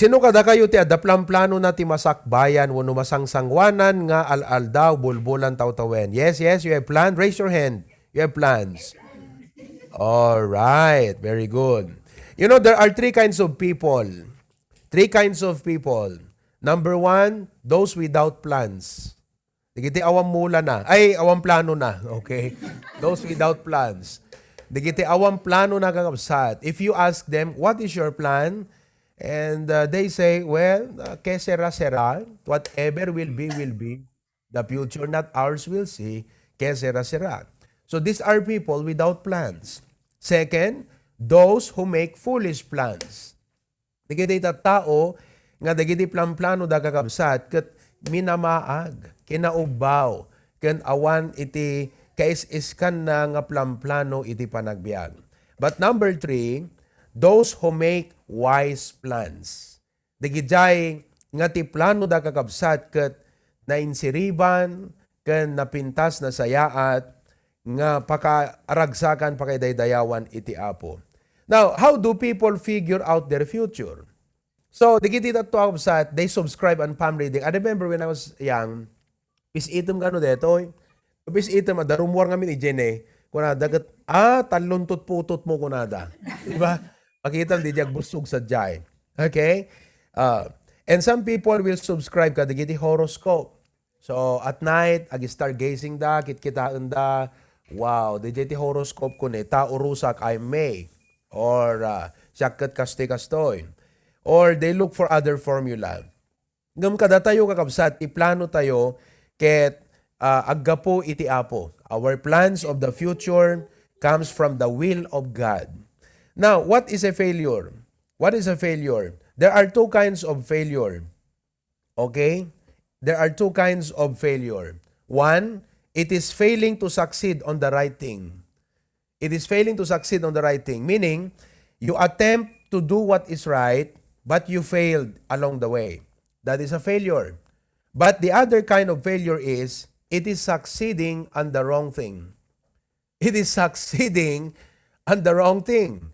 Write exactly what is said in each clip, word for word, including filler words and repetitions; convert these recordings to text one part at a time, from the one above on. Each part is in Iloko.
Sino kadakayo ti adda planplanona ti masakbayan wenno masangsangwanan nga al-aldaw, bulbulan, tawtawen? Yes, yes, you have plan. Raise your hand. You have plans. All right. Very good. You know, there are three kinds of people. Three kinds of people. Number one, those without plans. Dagiti awan mulana. Ay, awan planona. Okay? Those without plans. Dagiti awan planona, kakabsat. If you ask them, "What is your plan?" And, uh, they say, "Well, uh, que sera, sera. Whatever will be, will be. The future not ours will see. Que sera, sera." So these are people without plans. Second, those who make foolish plans. Dagiti tattao nga dagiti planplano da, kakabsat, ket minamaag, kinaubbaw, ken awan iti kais-iskanna nga planplano iti panagbiag. But number three, those who make wise plans. Dagijay nga ti plano da, kakabsat, ket nainsiriban ken napintas, nasayaat nga pakaaragsakan, pakaidaydayawan iti Apo. Now, how do people figure out their future? So, dagiti tattao, kakabsat, they subscribe on palm reading. I remember when I was young, pis-item kano detoy. Pis-item, adda rummuar ngamin idiay ne. Kunada ket, "Ah, tallontotputotmo," kunada. Di ba? Makita, di diak busog sadiay. Okay? Ah, and some people will subscribe kadagiti horoscope. So, at night, ag-stargazing da, kitkitaen da, "Wow, didiay ti horoscope ko ne, Taurusak, I'm May." Or, ah, "Siak ket kastoy-kastoy." Or they look for other formula. Ngem kadatayo, kakabsat, ti plano tayo ket, ah, aggapu iti Apo. Our plans of the future comes from the will of God. Now, what is a failure? What is a failure? There are two kinds of failure. Okay? There are two kinds of failure. One, it is failing to succeed on the right thing. It is failing to succeed on the right thing, meaning you attempt to do what is right, but you failed along the way. That is a failure. But the other kind of failure is it is succeeding on the wrong thing. It is succeeding on the wrong thing.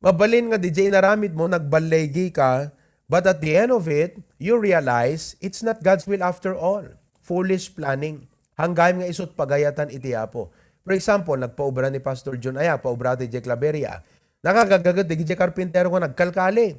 Mabalin nga didiay inaramidmo, nagballigi ka, but at the end of it, you realize it's not God's will after all. Foolish planning. Hanggayam nga isut pagayatan iti Apo. For example, nagpaubra ni Pastor John aya, paubra ti diay Claveria. Nakagagaget diay karpintero nga nagkalkali.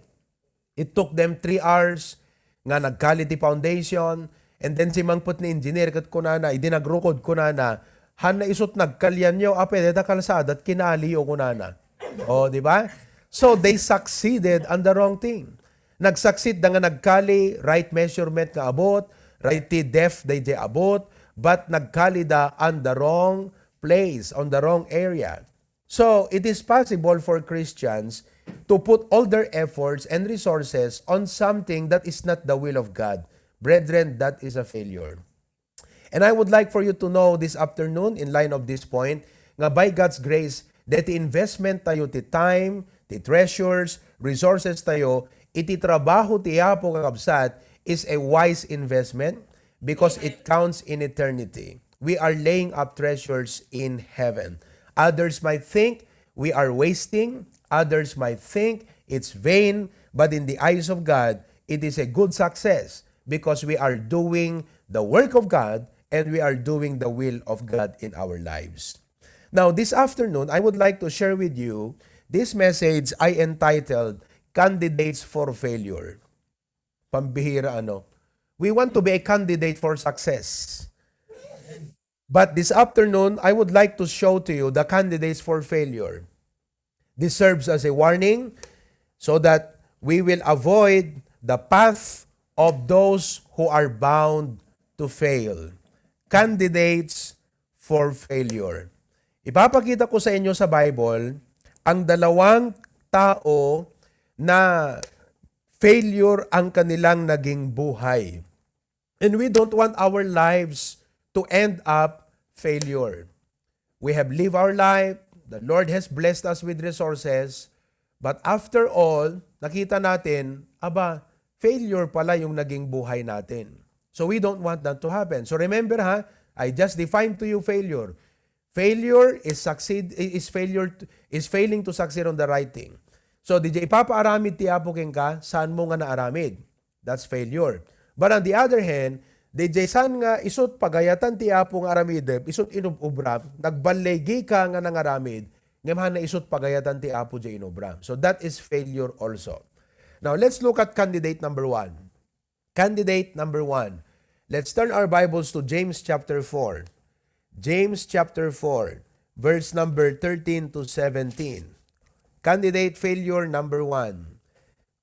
It took them three hours nga nagkali ti foundation, and then simmangpet ni engineer ket kunana, idi nagrukod, kunana, "Hanna isut nagkalianyo, apay dayta kalsada, kinaliyo," kunana. Oh, di ba? So, they succeeded on the wrong thing. Nagsucceed da nga nagkali, right measurement nga abut, right ti depth daydiay abut, but nagkali da on the wrong place, on the wrong area. So, it is possible for Christians to put all their efforts and resources on something that is not the will of God. Brethren, that is a failure. And I would like for you to know this afternoon, in line of this point, nga by God's grace, that investment tayo ti time, ti treasures, resources tayo, iti trabaho ti Apo, kakabsat, is a wise investment because it counts in eternity. We are laying up treasures in heaven. Others might think we are wasting, others might think it's vain, but in the eyes of God, it is a good success because we are doing the work of God and we are doing the will of God in our lives. Now, this afternoon, I would like to share with you this message I entitled Candidates for Failure. Pambihira, ano? We want to be a candidate for success. But this afternoon, I would like to show to you the candidates for failure. This serves as a warning so that we will avoid the path of those who are bound to fail. Candidates for failure. Ipapakita ko sa inyo sa Bible ang dalawang tao na failure ang kanilang naging buhay. And we don't want our lives to end up failure. We have lived our life, the Lord has blessed us with resources, but after all, nakita natin, aba, failure pala yung naging buhay natin. So we don't want that to happen. So remember ha, I just defined to you failure. Failure is succeed is failure to, is failing to succeed on the right thing. So, D J, ipapaaramid ti Apo kenka, saan mo nga naaramid. That's failure. But on the other hand, D J, saan nga isut pagayatan ti Apo nga aramidem, isut inub-ubra, nagballigika nga nangaramid, ngem haan isut pagayatan ti Apo jay inubra. So, that is failure also. Now, let's look at candidate number one. Candidate number one. Let's turn our Bibles to James chapter four. James chapter four, verse number thirteen to seventeen. Candidate failure number one.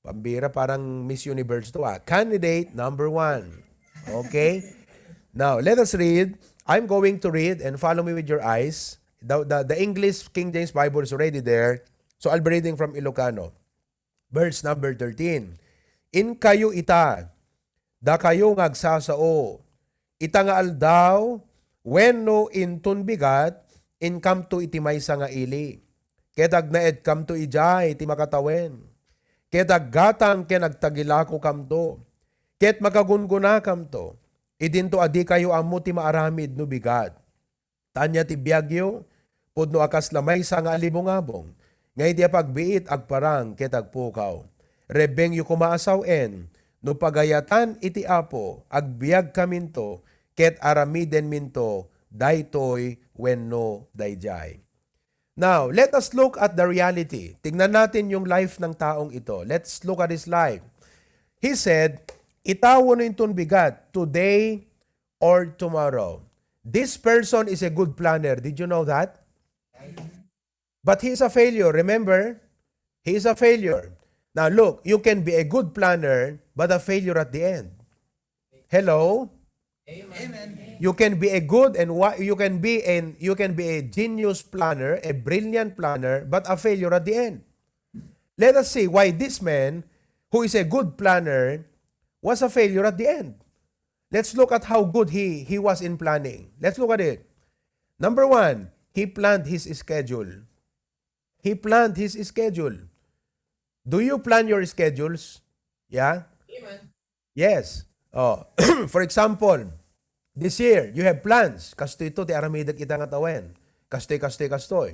Pambira, parang Miss Universe to, ah. Candidate number one. Okay? Now, let us read. I'm going to read and follow me with your eyes. The, the, the English King James Bible is already there. So, I'll be reading from Ilocano. Verse number thirteen. Inkayo ita, dakayo nga agsasao, ita nga aldaw, wenno inton bigat, inkamto iti maysa nga ili. Ket agnaedkamto idiay ti makatawen. Ket aggatang ken agtagilakokamto. Ket magungunakamto. Idinto a dikayo ammo ti maaramid no bigat. Ta ania ti biagyo? Pudno a kasla maysa nga alibungabong, nga idi apagbiit, agparang ket agpukaw. Rebbengyo koma a sawen, no pagayatan iti Apo, agbiagkaminto, ket aramidenminto daytoy wenno daydiay. Now, let us look at the reality. Tingnan natin yung life ng taong ito. Let's look at his life. He said, "Ita wenno inton bigat, today or tomorrow." This person is a good planner. Did you know that? But he is a failure. Remember? He is a failure. Now look, you can be a good planner, but a failure at the end. Hello? Amen. You can be a good and what you can be and you can be a genius planner, a brilliant planner, but a failure at the end. Let us see why this man who is a good planner was a failure at the end. Let's look at how good he, he was in planning. Let's look at it. Number one, he planned his schedule. He planned his schedule. Do you plan your schedules? Yeah? Yes. Oh, for example, this year, you have plans. Kastoy to, ti aramidek ita nga tawen. Kastoy, kastoy, kastoy.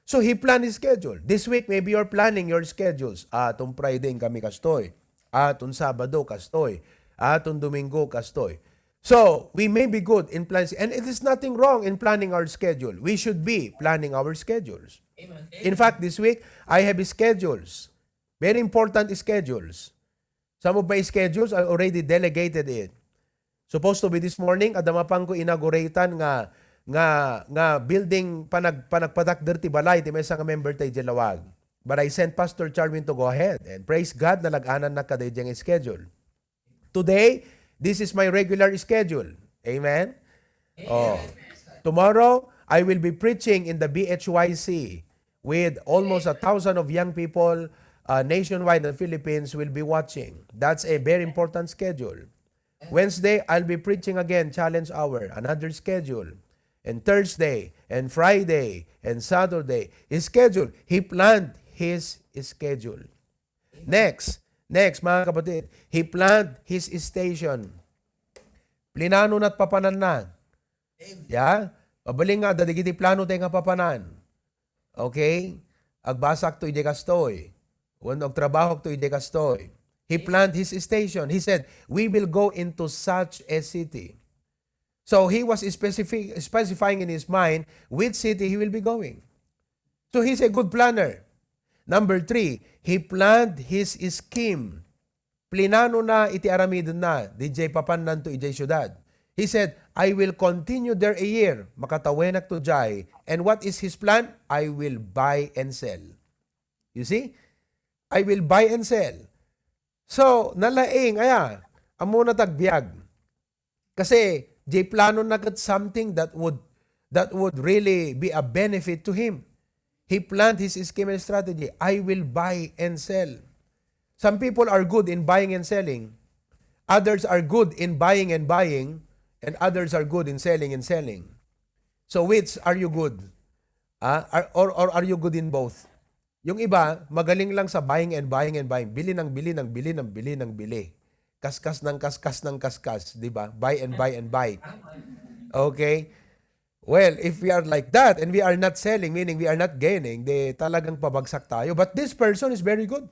So, he planned his schedule. This week, maybe you're planning your schedules. Ah, tong Friday, kami kastoy. Ah, tong Sabado, kastoy. Ah, tong Domingo, kastoy. So, we may be good in plans, and it is nothing wrong in planning our schedule. We should be planning our schedules. In fact, this week, I have schedules. Very important schedules. Some of my schedules, I already delegated it. Supposed to be this morning, adda mapanko inauguratan nga, nga, nga building panag-, panagpadakder ti balay ti maysa nga member ta idiay Laoag. But I sent Pastor Charwin to go ahead. And praise God, nalag-anan na kada idiay nga schedule. Today, this is my regular schedule. Amen? Oh. Tomorrow, I will be preaching in the B H Y C with almost a thousand of young people, uh, nationwide in the Philippines will be watching. That's a very important schedule. Wednesday, I'll be preaching again, Challenge Hour, another schedule. And Thursday, and Friday, and Saturday, his schedule. He planned his schedule. Next, next, mga kapatid, he planned his station. Plinano na't papananna. Yeah? Mabalin nga, adda dagiti plano tayo nga papanan. Okay? Agbasakto idiay kastoy. Wenno agtrabahokto idiay kastoy. He planned his station. He said, "We will go into such a city." So he was specific, specifying in his mind which city he will be going. So he's a good planner. Number three, he planned his scheme. Plinano na iti aramidenna, didiay papananto idiay siudad. He said, "I will continue there a year. Makatawenakto diay." And what is his plan? "I will buy and sell." You see? "I will buy and sell." So, nalaing, aya, ammona tagbiag. Kasi, diay planona ket something that would, that would really be a benefit to him. He planned his scheme and strategy. "I will buy and sell." Some people are good in buying and selling. Others are good in buying and buying. And others are good in selling and selling. So which are you good? Ah, are, or, or are you good in both? Yung iba, magaling lang sa buying and buying and buying. Bili ng bili ng bili ng bili ng bili. Kaskas ng kaskas ng kaskas, di ba? Buy and buy and buy. Okay? Well, if we are like that and we are not selling, meaning we are not gaining, di talagang pabagsak tayo. But this person is very good.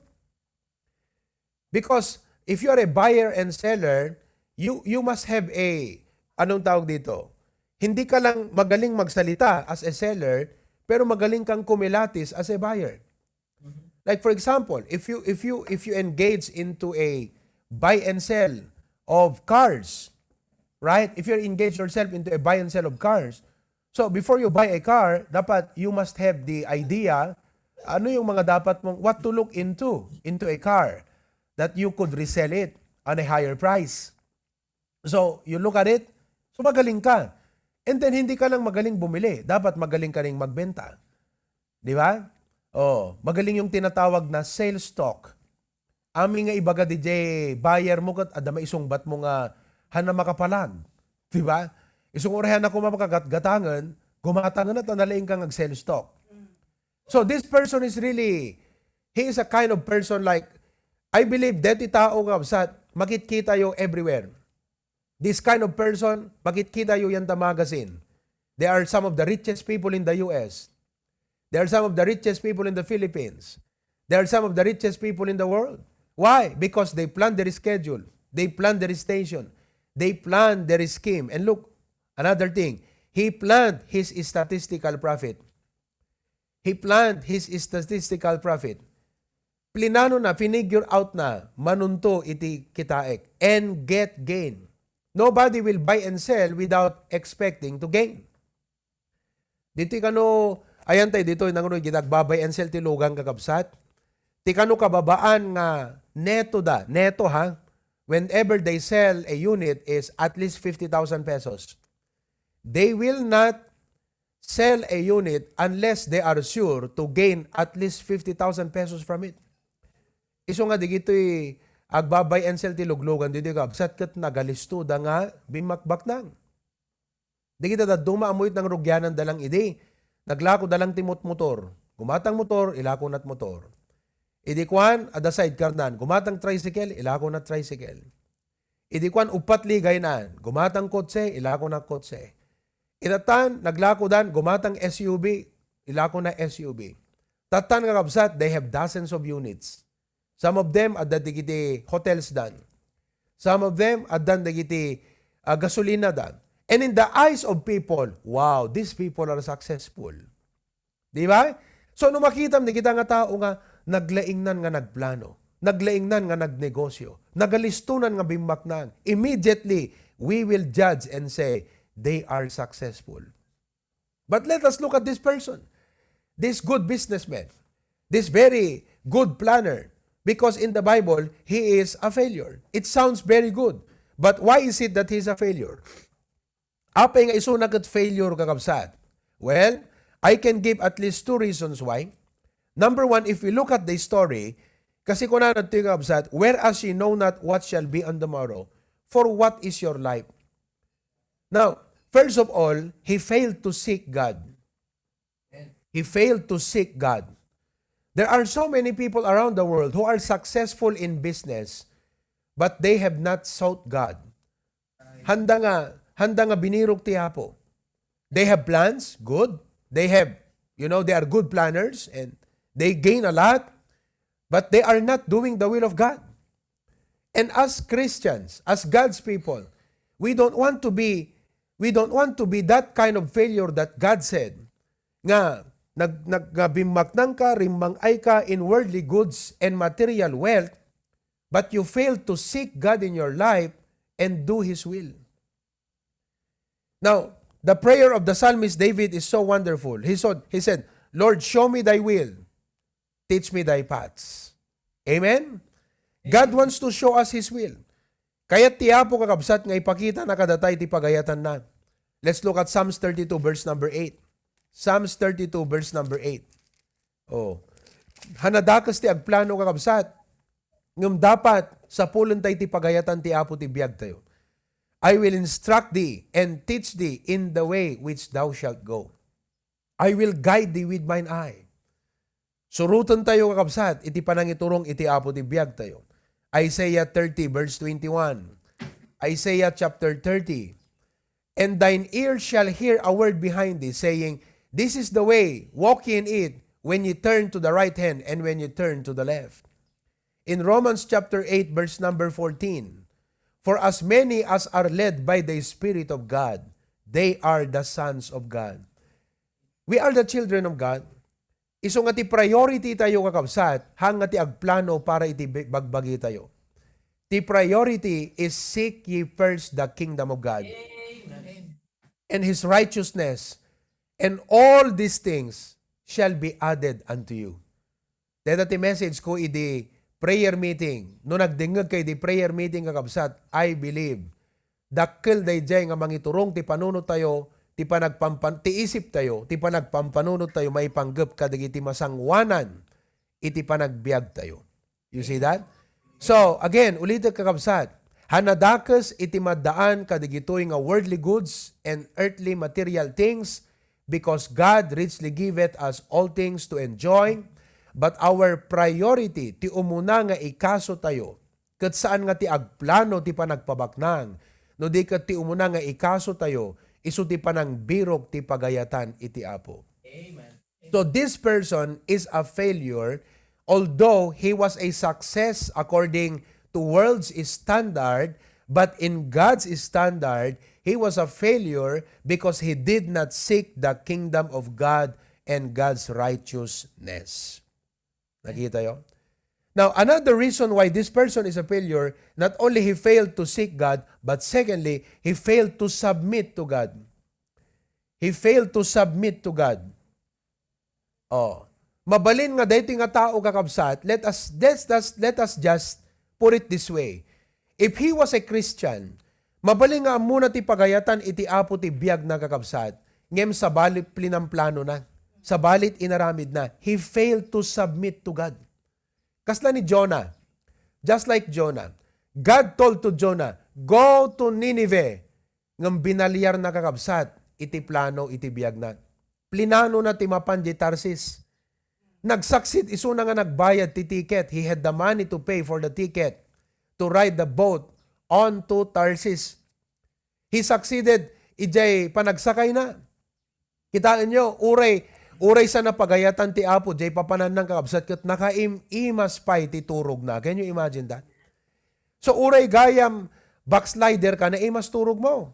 Because if you are a buyer and seller, you you must have a, anong tawag dito? Hindi ka lang magaling magsalita as a seller, pero magaling kang kumilatis as a buyer. Like, for example, if you if you if you engage into a buy and sell of cars, right? If you engage yourself into a buy and sell of cars, so before you buy a car, dapat you must have the idea ano yung mga dapat mong, what to look into into a car that you could resell it on a higher price. So, you look at it, so magaling ka. And then, hindi ka lang magaling bumili. Dapat magaling ka ring magbenta. Di ba? Oh, magaling yung tinatawag na sales talk. Amin nga ibaga D J buyer mo kat adda maisungbat mo nga hana makapalag. Di ba? Isung uray hana ko mapakagatgatangan, gumatangan at nalaing ka nga sales talk. So this person is really, he is a kind of person like, I believe, deti tao nga kabsat, makitkita yo everywhere. This kind of person, makitkita yo yan ta magazine. They are some of the richest people in the U S. They are some of the richest people in the Philippines. They are some of the richest people in the world. Why? Because they plan their schedule. They plan their station. They plan their scheme. And look, another thing, he planned his statistical profit. He planned his statistical profit. Plinano na, finigure out na, manunto iti kitaek, and get gain. Nobody will buy and sell without expecting to gain. Ditoy kano, ayan tayo ditoy, nangruy, ginagbabay and sell ti lugan, kakabsat. Ti kano kababaan nga neto da, neto ha, whenever they sell a unit is at least fifty thousand pesos. They will not sell a unit unless they are sure to gain at least fifty thousand pesos from it. Isu nga digitoy agbabay and sell ti luglugan ditoy kabsat ket nagalisto da nga bimmakbaknang. Digita dadduma ammoyt nangrugianan da lang idi. Naglako da lang ti motmotor. Gumatang motor, ilako nat motor. Idi kuan, adda sidecar nan. Gumatang tricycle, ilako nat tricycle. Idi kuan, uppat ligay nan. Gumatang kotse, ilako nat kotse. Itatan, naglako dan, gumatang S U V, ilako na S U V. Tatan nga kabsat, they have dozens of units. Some of them, adda digiti hotels dan. Some of them, addan digiti, ah, gasolina dan. And in the eyes of people, wow, these people are successful. Di ba? So, no makitam ni kita nga tao nga naglaingnan nga nagplano, naglaingnan nga nagnegosyo, nagalistonan nga bimmaknang, immediately, we will judge and say, they are successful. But let us look at this person, this good businessman, this very good planner, because in the Bible, he is a failure. It sounds very good, but why is it that he is a failure? Apay nga isuna ket failure, kakabsat? Well, I can give at least two reasons why. Number one, if we look at the story, kasi kunana ditoy, kakabsat, "Whereas ye know not what shall be on the morrow, for what is your life?" Now, first of all, he failed to seek God. He failed to seek God. There are so many people around the world who are successful in business, but they have not sought God. Handa nga, handa nga binirok ti Apo. They have plans, good. They have, you know, they are good planners and they gain a lot, but they are not doing the will of God. And as Christians, as God's people, we don't want to be, we don't want to be that kind of failure that God said, nga nag, nag, nga bimmaknang ka, rimmang-ay ka in worldly goods and material wealth, but you fail to seek God in your life and do His will. Now, the prayer of the psalmist David is so wonderful. He said, he said, "Lord, show me thy will. Teach me thy paths." Amen? God wants to show us His will. Kayat ti Apo, kakabsat, nga ipakita na kadata iti pagayatanna. Let's look at Psalms thirty-two, verse number eight. Psalms thirty-two, verse number eight. Oh. Hanadakes ti agplano, kakabsat. Ngem dapat, sapulenta iti pagayatan ti Apo ti biagtayo. "I will instruct thee and teach thee in the way which thou shalt go. I will guide thee with mine eye." Surotentayo, kakabsat, iti panangiturong iti Apo ti biagtayo. Isaiah thirty, verse twenty-one. Isaiah chapter thirty, And thine ear shall hear a word behind thee, saying, "This is the way, walk ye in it, when ye turn to the right hand and when ye turn to the left." In Romans chapter eight, verse number fourteen, "For as many as are led by the Spirit of God, they are the sons of God." We are the children of God. Isu nga ti priority tayo, kakabsat, haan nga ti agplano para iti bi-, bagbagi tayo. Ti priority is seek ye first the kingdom of God and His righteousness, and all these things shall be added unto you. Dayta ti message ko idi prayer meeting. No nagdengngeg kayo idi prayer meeting, kakabsat, I believe, dakkel daydiay nga mangiturong ti panunot tayo, ti panagpampan-, ti isip tayo, ti panagpampanunot tayo maipanggep kadagiti masangoanan iti panagbiag tayo. You see that? So, again, ulitek, kakabsat, haan a dakes iti maddaan kadagitoy nga worldly goods and earthly material things, because God richly giveth us all things to enjoy, but our priority, ti umuna nga ikaso tayo, ket saan nga ti agplano ti panagpabaknang, no di ket ti umuna nga ikaso tayo, isu ti panangbirok ti pagayatan iti Apo. Amen. So this person is a failure, although he was a success according to world's standard, but in God's standard, he was a failure because he did not seek the kingdom of God and God's righteousness. Nakita yo? Now, another reason why this person is a failure, not only he failed to seek God, but secondly, he failed to submit to God. He failed to submit to God. Oh, mabalin nga daytoy nga tao, kakabsat, let us, let us, let us just put it this way. If he was a Christian, mabalin nga ammona ti pagayatan iti Apo ti biagna, kakabsat, ngem sabali plinanplanona, sabali inaramidna, he failed to submit to God. Kasla ni Jonah. Just like Jonah. God told to Jonah, "Go to Nineveh." Ngem binaliarna, kakabsat, iti plano iti biagna. Plinanona ti mapan di Tarsis. Nagsucceed isuna nga nagbayad ti ticket. He had the money to pay for the ticket to ride the boat on to Tarsis. He succeeded idiay panagsakayna. Kitaenyo, uray, uray sa napagayatan ti Apo, diay papananna, kakabsat, ket nakaim-imas pay ti turogna. Can you imagine that? So, uray gayam backslider ka, naimas turogmo.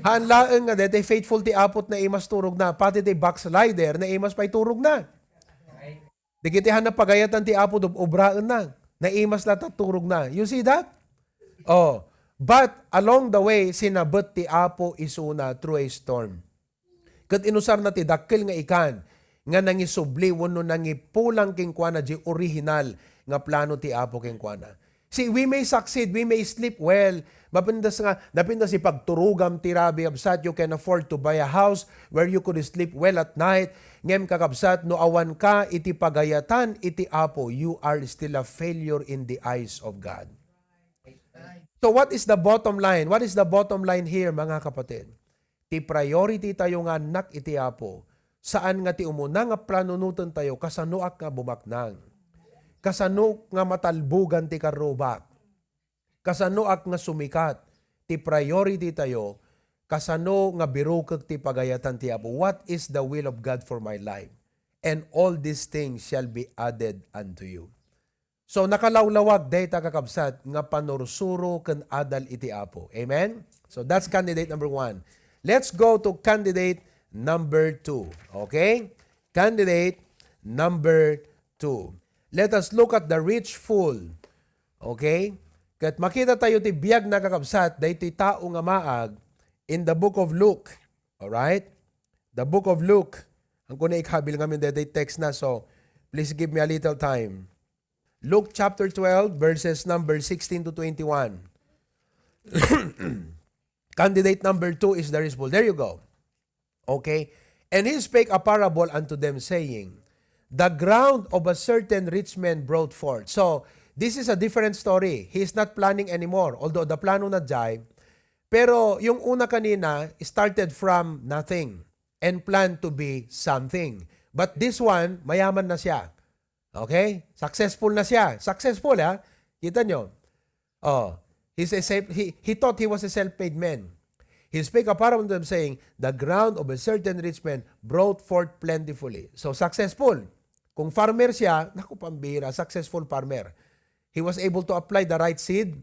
Haan laeng nga daytoy faithful ti Apo ti naimas turogna, pati ti backslider, naimas pay turogna. Dagiti haan napagayatan ti Apo, dub-, obraenna. Naimas latta turogna. You see that? Oh. But along the way, sinabet ti Apo isuna through a storm. Ket inusarna ti dakkel nga ikan nga nangisubli wenno nangipulang kenkuana diay orihinal nga plano ti Apo kenkuana. See, we may succeed, we may sleep well. Mapintas nga, napintas ipagturogam ti rabii, kabsat, you can afford to buy a house where you could sleep well at night. Ngem, kakabsat, no awan ka iti pagayatan iti Apo, you are still a failure in the eyes of God. So what is the bottom line? What is the bottom line here, mga kapatid? Ti priority tayo nga annak iti Apo, saan nga ti umuna nga planunoten tayo, kasanoak nga bumaknang? Kasano nga matalbogan ti karrubak? Kasanoak nga sumikat? Ti priority tayo, kasano nga birukek ti pagayatan ti Apo? What is the will of God for my life? And all these things shall be added unto you. So, nakalawlawag dayta, kakabsat, nga panursuro ken adal iti Apo. Amen? So, that's candidate number one. Let's go to candidate number two. Okay? Candidate number two. Let us look at the rich fool. Okay? Ket makita tayo ti biag na, kakabsat, daytoy tao nga maag in the book of Luke. All right? The book of Luke. Ang kuna ikabil ngamin daytoy text na, so please give me a little time. Luke chapter twelve, verses number sixteen to twenty-one. Candidate number two is the rich fool. There you go. Okay? And he spake a parable unto them, saying, "The ground of a certain rich man brought forth." So, this is a different story. He is not planning anymore, although the plano na diay. Pero yung una kanina started from nothing and planned to be something. But this one, mayaman na siya. Okay? Successful na siya. Successful, ha? Kita nyo? Oh, he's a self, he, he thought he was a self-made man. He spake a parable unto them, saying, "The ground of a certain rich man brought forth plentifully." So, successful. Kung farmer siya, naku, pambira, successful farmer. He was able to apply the right seed,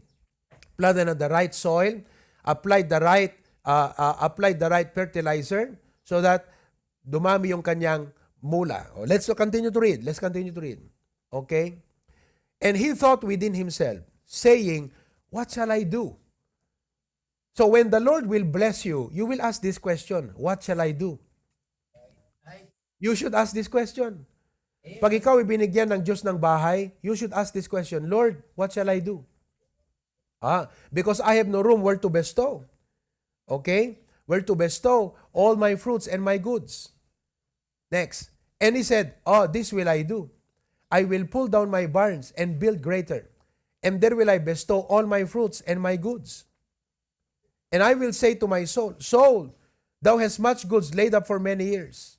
planted on the right soil, applied the right, uh, uh, applied the right fertilizer, so that dumami yung kanyang mula. Oh, let's continue to read. Let's continue to read. Okay? "And he thought within himself, saying, 'What shall I do?'" So when the Lord will bless you, you will ask this question, "What shall I do?" You should ask this question. Pag ikaw ibinigyan ng Diyos ng bahay, you should ask this question, "Lord, what shall I do?" Ah, because I have no room where to bestow. Okay? Where to bestow all my fruits and my goods. Next. And he said, "Oh, this will I do. I will pull down my barns and build greater. And there will I bestow all my fruits and my goods. And I will say to my soul, 'Soul, thou hast much goods laid up for many years.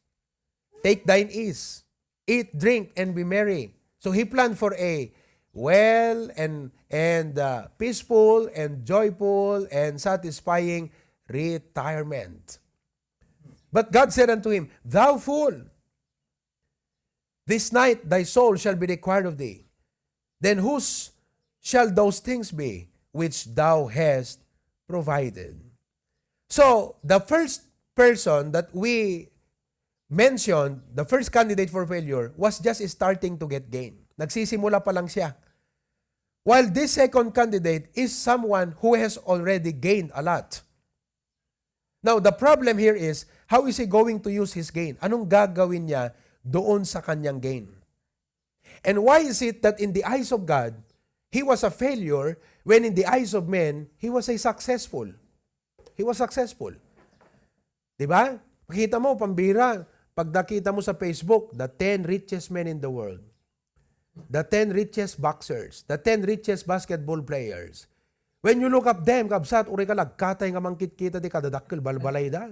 Take thine ease, eat, drink, and be merry.'" So he planned for a well and, and uh, peaceful and joyful and satisfying retirement. But God said unto him, "Thou fool, this night thy soul shall be required of thee. Then whose shall those things be which thou hast provided?" So, the first person that we mentioned, the first candidate for failure, was just starting to get gain. Nagsisimula pa lang siya. While this second candidate is someone who has already gained a lot. Now, the problem here is, how is he going to use his gain? Anong gagawin niya doon sa kanyang gain? And why is it that in the eyes of God, he was a failure, when in the eyes of men, he was a successful? He was successful. Di ba? Makita mo, pambira, pag nakita mo sa Facebook, the ten richest men in the world, the ten richest boxers, the ten richest basketball players. When you look up them, kabsat, uray ka lagkatay nga mangkitkita ti kadadakkel balbalayda.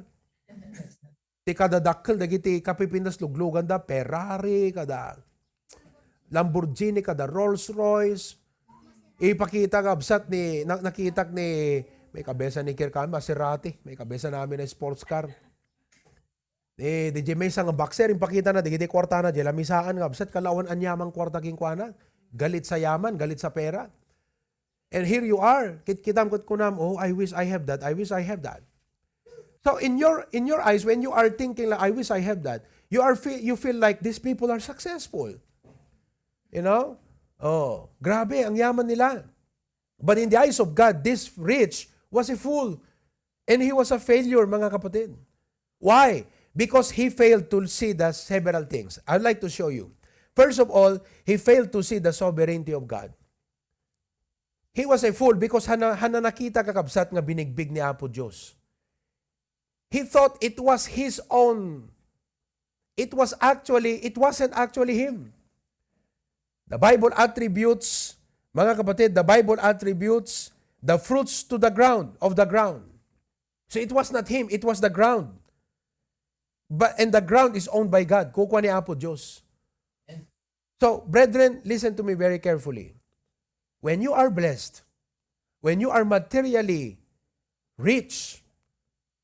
Ti kadadakkel dagiti kapipinas lugluganda, Ferrari, kada Lamborghini, kada Rolls Royce. Ipakita, kabsat, ni, na-, nakitak ni, may kabesa ni Kirk Maserati, may kabesa namin na sports car. Eh, di jay maysa nga boxer, impakita na, dagiti kuartana, jay lamisaan, kabsat, kalawan aniaman kuarta kenkuana. Galit sa yaman, galit sa pera. And here you are, kitkitam ket kunam, "Oh, I wish I have that, I wish I have that." So in your, in your eyes, when you are thinking like, "I wish I have that," you are fe-, you feel like these people are successful. You know? Oh, grabe, ang yaman nila. But in the eyes of God, this rich was a fool. And he was a failure, mga kapatid. Why? Because he failed to see the several things. I'd like to show you. First of all, he failed to see the sovereignty of God. He was a fool because hana, hana nakita, kakabsat, nga binigbig ni Apo Dios. He thought it was his own. It was actually, it wasn't actually him. The Bible attributes, mga kapatid, the Bible attributes the fruits to the ground, of the ground. So it was not him, it was the ground. But, and the ground is owned by God. Kukua ni Apo Dios. So, brethren, listen to me very carefully. When you are blessed, when you are materially rich,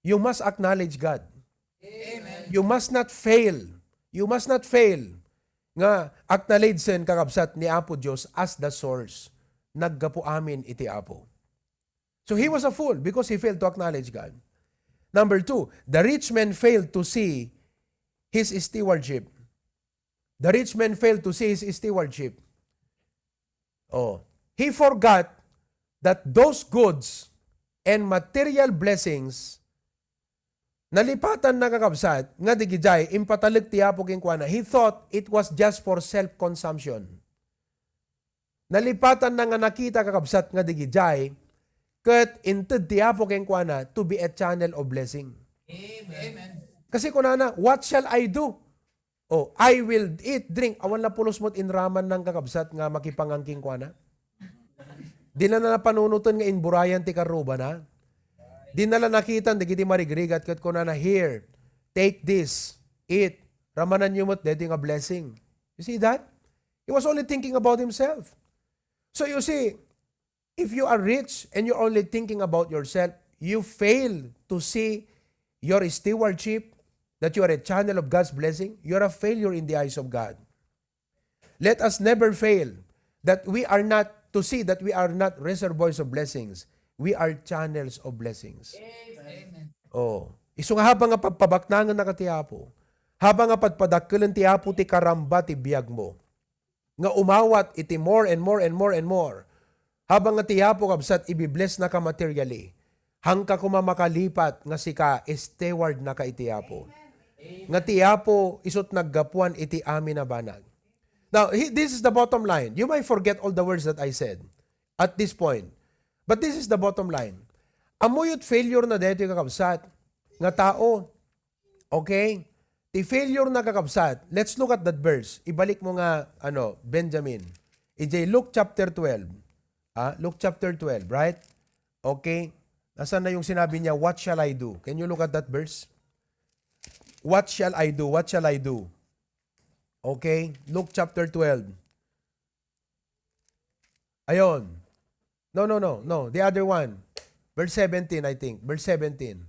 you must acknowledge God. Amen. You must not fail. You must not fail nga acknowledge-en, kakabsat, ni Apo Dios as the source. Naggapu amin iti Apo. So he was a fool because he failed to acknowledge God. Number two, the rich man failed to see his stewardship. The rich man failed to see his stewardship. Oh, he forgot that those goods and material blessings, nalipatan na, kakabsat, nga digijay impatalek ti Apo kenkuana. He thought it was just for self-consumption. Nalipatan na nga nakita, kakabsat, nga digijay ket inted ti Apo kenkuana to be a channel of blessing. Amen. Kasi kunana, "What shall I do? Oh, I will eat, drink." Awan la pulos met inraman na, kakabsat, nga makipangan kenkuana. Di na napanunoten nga inburayan ti karrubana. Di na la nakitan dagiti marigrigat ket kunana, "Here, take this, eat. Ramananyo met daytoy nga blessing." You see that? He was only thinking about himself. So you see, if you are rich and you're only thinking about yourself, you fail to see your stewardship, that you are a channel of God's blessing, you're a failure in the eyes of God. Let us never fail that we are not, to see that we are not reservoirs of blessings. We are channels of blessings. Amen. Oh. Isu nga habang nga pagpabaknangan na ka ti Apo, habang nga pagpadakkelen ti Apo ti karamba ti biag mo, nga umawat iti more and more and more and more. Habang nga ti Apo, kabsat, ibibless na ka materially, hangka kuma makalipat nga sika, steward na ka iti Apo. Nga ti Apo, isut naggapuan iti amin a banag. Now, he- this is the bottom line. You might forget all the words that I said at this point. But this is the bottom line. Ammok failure na daytoy, kakabsat, nga tao. Okay? Ti failure na, kakabsat. Let's look at that verse. Ibalik mo nga, ano, Benjamin. Ijay Luke chapter twelve. Ah, Luke chapter twelve, right? Okay? Nasaan na yung sinabi niya, "What shall I do?" Can you look at that verse? "What shall I do? What shall I do?" Okay? Luke chapter twelve. Ayon. No, no, no, no. The other one. Verse seventeen, I think. Verse seventeen.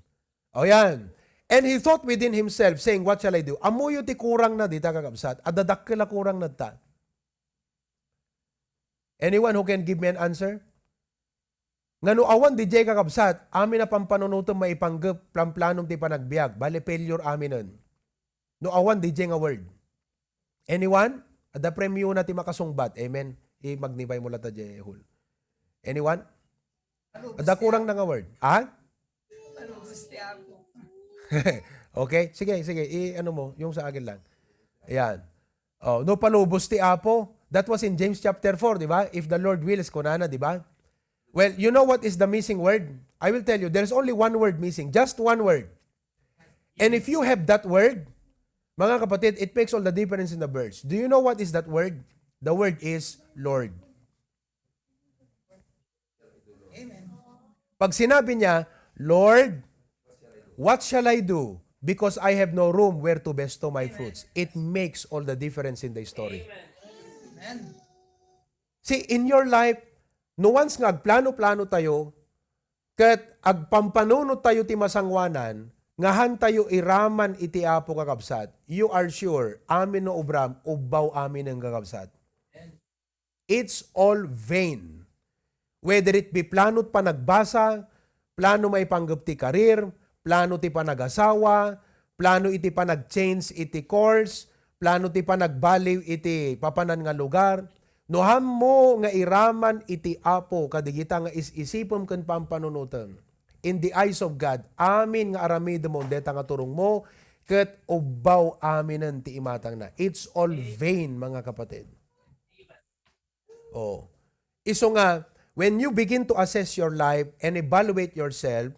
O yan. "And he thought within himself, saying, 'What shall I do?'" Ammoyo ti kurang na dita, kakabsat. Adda dakkel a kurang na ta. Anyone who can give me an answer? Nga no awan didiay, kakabsat, amin a pampanunotem maipanggep, planplanom ti panagbiag, bale failure aminen. No awan didiay nga word. Anyone? Adda premio na ti makasungbat. Amen. I-magnify mo latta diay hall. Anyone? Adda kurang na nga word. Ha? Palubos ti Apo. Okay? Sige, sige. I-ano mo, yung sa akin lang. Ayan. Oh, no, palubos ti Apo. That was in James chapter four, di ba? "If the Lord wills," kunana, di ba? Well, you know what is the missing word? I will tell you, there's only one word missing. Just one word. And if you have that word, mga kapatid, it makes all the difference in the verse. Do you know what is that word? The word is Lord. Amen. Pag sinabi niya, "Lord, what shall I do? Because I have no room where to bestow my fruits." It makes all the difference in the story. Amen. See, in your life, no, once nga agplano-plano tayo, ket agpampanunot tayo ti masangoanan, nga han tayo iraman iti Apo, kakabsat, you are sure, amin no ubram, ubbaw aminen, kakabsat. It's all vain. Whether it be plano ti panagbasa, plano maipanggep ti career, plano ti panagasawa, plano iti panag-change iti course, plano ti panagbaliw iti papanan nga lugar, no hammo nga iraman iti Apo kadigita nga is-isipem ken pampanunotem, in the eyes of God, amin nga aramidem deta nga turongmo, ket ubbaw aminen ti imatangna. It's all vain, mga kapatid. Oh. Isu nga, when you begin to assess your life and evaluate yourself,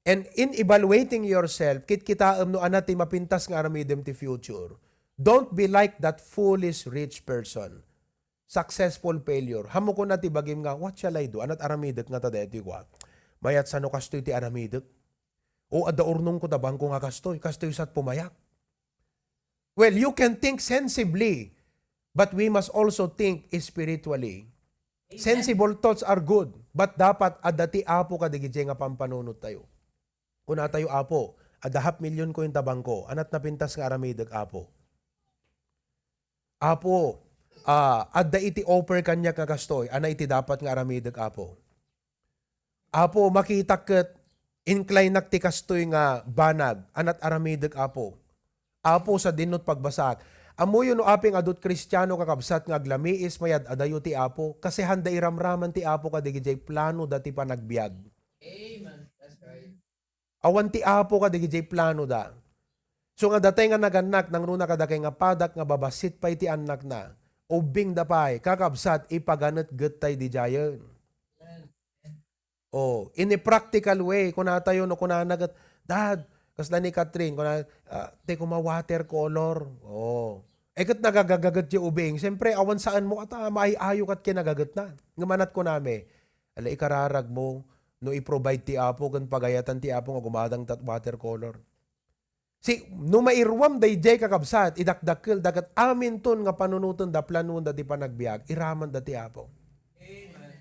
and in evaluating yourself, kitkitaem no ania ti mapintas nga aramidem ti future. Don't be like that foolish rich person. Successful failure. Hammo kuna ti bagim nga, "What shall I do? Aniat aramidek ngata daytoy kua? Mayat sano kastoy ti aramidek? O, adda urnongko ta bangko nga kastoy. Kastoy sa ti pumayak." Well, you can think sensibly, but we must also think spiritually. Amen. Sensible thoughts are good, but dapat adda ti Apo kadagiti nga pampanunottayo. Kunatayo, "Apo, adda half million ko ita bangko. Aniat napintas nga aramidek, Apo?" "Apo, ah, adda iti offer kaniak nga kastoy. Ania iti dapat nga aramidek, Apo?" "Apo, makitak ket inclineak ti kastoy nga banag. Aniat aramidek, Apo?" "Apo, sadino ti pagbasaak?" Ammoyo no apay nga adu ti Kristiano, kakabsat, nga aglamiis, mayad-adayo ti Apo, kasi handa iramraman ti Apo kadagiti planoda ti panagbiag. Amen. That's right. Awan ti Apo kadagiti planoda. So nga datay nga nagannak, nangruna kadakay nga padak nga babassit pay ti annakna. Ubbingda pay, kakabsat, ipaganetgettay didiayen. Oh, in a practical way, kunatayo no kunana ket, "Dad," kasla ni Catherine, kuna, ah, "Ti koma watercolor." Oh. Eh, ket nagagagaget ti ubing. Siyempre, awan saan mo ata, maay-ayo ket kinagagetna. Ngem aniat kunami, ala, ikararag mo, no i-provide ti Apo, ken pagayatan ti Apo nga gumadang tat watercolor. Si, no mairuam daydiay, kakabsat, idakdakkel, daket aminton nga panunoten da, planuenda ti panagbiag, iramanda ti Apo. Amen.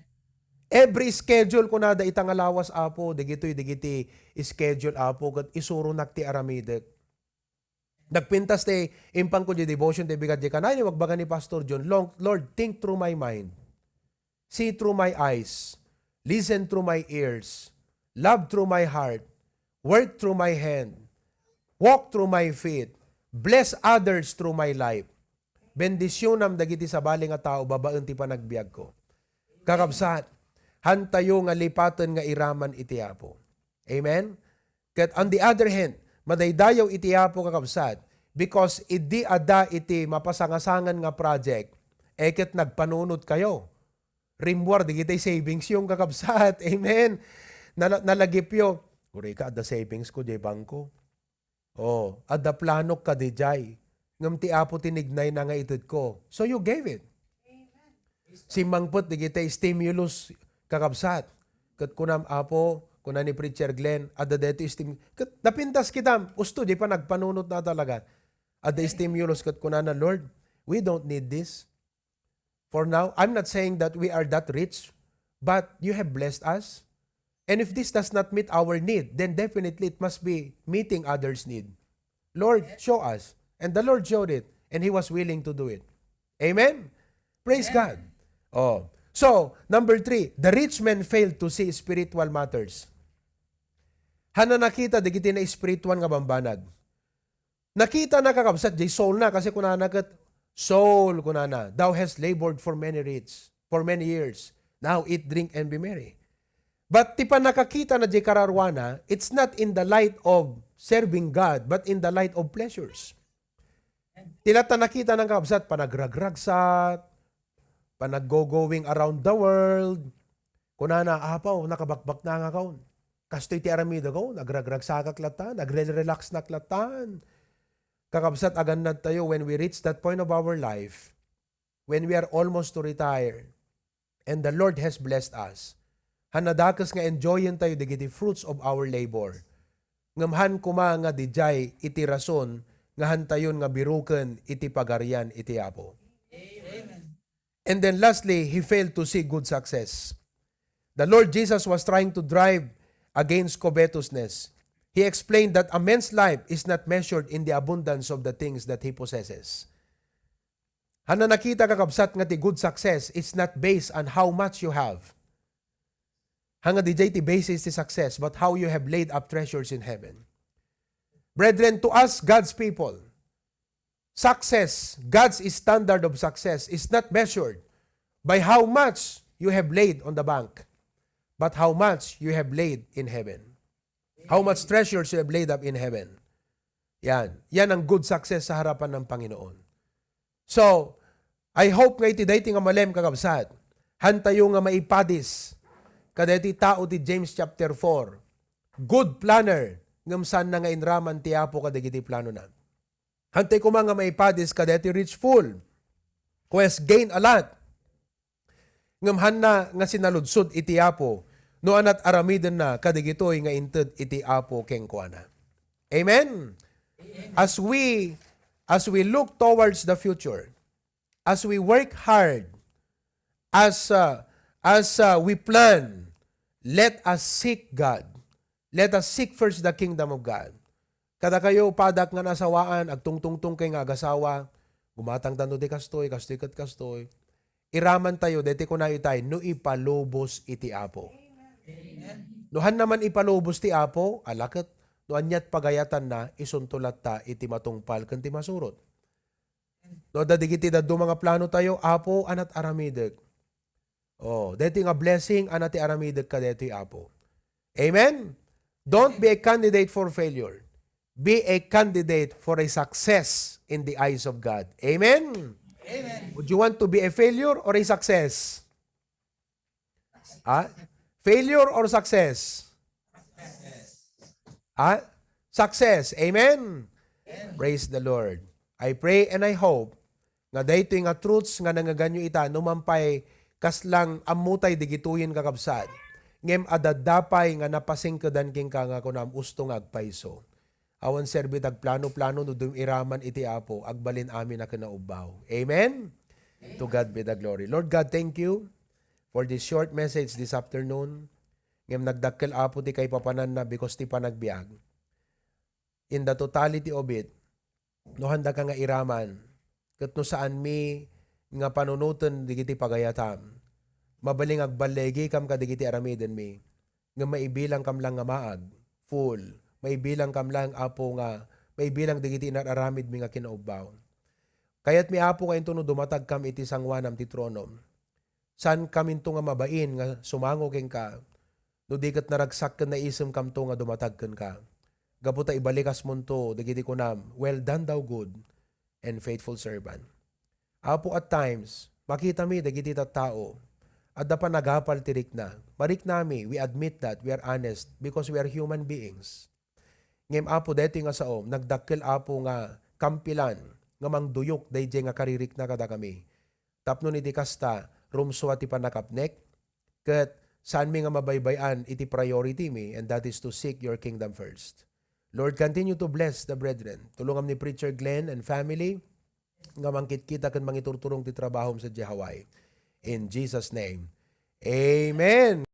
Every schedule kunada ita nga lawas, Apo, dagitoy, dagiti schedule, Apo, ket isuronak ti aramidek. Nagpintas ti impangko di devotion ti bigat di kanay, ni magbaga ni Pastor John, "Lord, Lord, think through my mind. See through my eyes. Listen through my ears. Love through my heart. Work through my hand. Walk through my feet. Bless others through my life." Bendisyonam dagiti sabali nga tao babaen ti panagbiagko. Kakabsat, hantayo nga lipaten nga iraman iti Apo. Amen? Ket on the other hand, madaydayaw iti Apo, kakabsat, because idi adda iti mapasangasangan nga project, e ket nagpanunot kayo. Rimmuar digitay savings yung, kakabsat. Amen? Nala-, nalagipyo. Uray ka, adda savings ko diay bangko. Oh, adda planok kadi diay. Ngem ti Apo tinignay na nga itedko. So you gave it. Simmangpet digitay stimulus, kakabsat. Ket kunam, "Apo," kuna ni Preacher Glenn, "adda daytoy stim-," ket napintas kitam, usto diay panagpanunot na talaga. Adda stimulus ket kunana, "Lord, we don't need this." For now, I'm not saying that we are that rich, but you have blessed us. And if this does not meet our need, then definitely it must be meeting others' need. Lord, show us. And the Lord showed it, and He was willing to do it. Amen? Praise God. Oh. So, number three, the rich man failed to see spiritual matters. Hana nakita dagiti na spiritual nga bambanag. Nakita na, kakabsat, jay soul na, kasi kunana ket, "Soul," kunana, "thou hast labored for many rich, for many years. Now eat, drink, and be merry." But ti pannakakita na jay kararuana, it's not in the light of serving God, but in the light of pleasures. Ti latta nakita na, kakabsat, panagragragsak, panaggo-going around the world. Kunana, "Apo, nakabakbak na nga kaon. Kastoy ti aramidek, oh, nagragragsakak latta, nagre-relax nak latta." Kakabsat, agannad tayo when we reach that point of our life, when we are almost to retire, and the Lord has blessed us. Han nadakes nga enjoyen tayo dagiti fruits of our labor. Ngem han koma nga didiay iti rason nga hantayon nga biruken iti Pagarian iti Apo. And then lastly, he failed to see good success. The Lord Jesus was trying to drive against covetousness. He explained that a man's life is not measured in the abundance of the things that he possesses. Hana nakita, kakabsat, nga ti good success is not based on how much you have. Hanga didiay ti basis ti success, but how you have laid up treasures in heaven. Brethren, to us, God's people, success, God's standard of success is not measured by how much you have laid on the bank, but how much you have laid in heaven. How much treasures you have laid up in heaven. Yan. Yan ang good success sa harapan ng Panginoon. So, I hope nga iti daytoy nga malem, kakabsat, hantayo nga maipadis kadaytoy tao ti James chapter four. Good planner, ngem saanna nga inraman ti Apo kadagiti planona. Hantay koma nga maipadis kadaytoy rich fool who has gained a lot. Ngem hanna nga sinaludsod iti Apo no anat aramidenna kadagitoy nga inted iti Apo kenkuana. Amen? As we, as we look towards the future, as we work hard, as, uh, as, uh, we plan, let us seek God. Let us seek first the kingdom of God. Kadakayo, padak nga naasawaan, agtungtungtong kay nga agasawa, gumatang tanto ti kastoy, kastoy ket kastoy. Iraman tayo, deti kunayo tay, no ipalubos iti Apo. No han naman ipalubos ti Apo, alaket, no aniat pagayatanna, isunto latta iti matungpal ken ti masurot. No, adda digiti dadduma nga plano tayo, Apo, anat aramidek. Oh, deti nga blessing, anat ti aramidek kadeti, Apo. Amen? Don't be a candidate for failure. Be a candidate for a success in the eyes of God. Amen? Amen. Would you want to be a failure or a success? Ah? Failure or success? Ah? Success. Amen? Praise the Lord. I pray and I hope nga daytoy nga truths nga nangngeganyo ita, no man pay kaslang ammotay digitoyen, kakabsat, ngem adda pay nga napasingkedan kenka nga kunam, usto nga agpayso. Awan serbi ti agplano-plano no dum iraman iti Apo, agbalin amin a kinaubbaw. Amen? To God be the glory. Lord God, thank you for this short message this afternoon. Ngem nagdakkel, Apo, ti kaipapananna because ti panagbiag. In the totality of it, no handaka nga iraman, ket no saanmi nga panunoten dagiti pagayatam, mabalin nga agballigikam kadagiti aramidenmi, ngem maibilangkam lang nga maag, full, maibilangkam lang, Apo, nga maibilang dagiti inar-aramidmi nga kinaubbaw. Kayatmi, Apo, nga intono dumatagkam iti sanguanam ti tronom. Saankam into nga mabain nga sumango kenka, no di ket naragsak ken naisemkamto nga dumatag kenka. Gapu ta ibalikasmonto dagiti kunam, "Well done, thou good and faithful servant." Apo, at times, makitami dagiti tattao, adda panagapal ti rikna. Mariknami, we admit that, we are honest, because we are human beings. Ngem, Apo, daytoy nga sao, nagdakkel, Apo, nga kampilan nga mangduyok daydiay nga karirikna kadakami. Tapno iti kasta, rumsua ti pannakapnek, ket saanmi nga mabaybay-an iti priority mi, and that is to seek your kingdom first. Lord, continue to bless the brethren. Tulongam ni Preacher Glenn and family nga mangkitkita ken mangiturturong ti trabahom sadiay Hawaii. In Jesus' name, amen.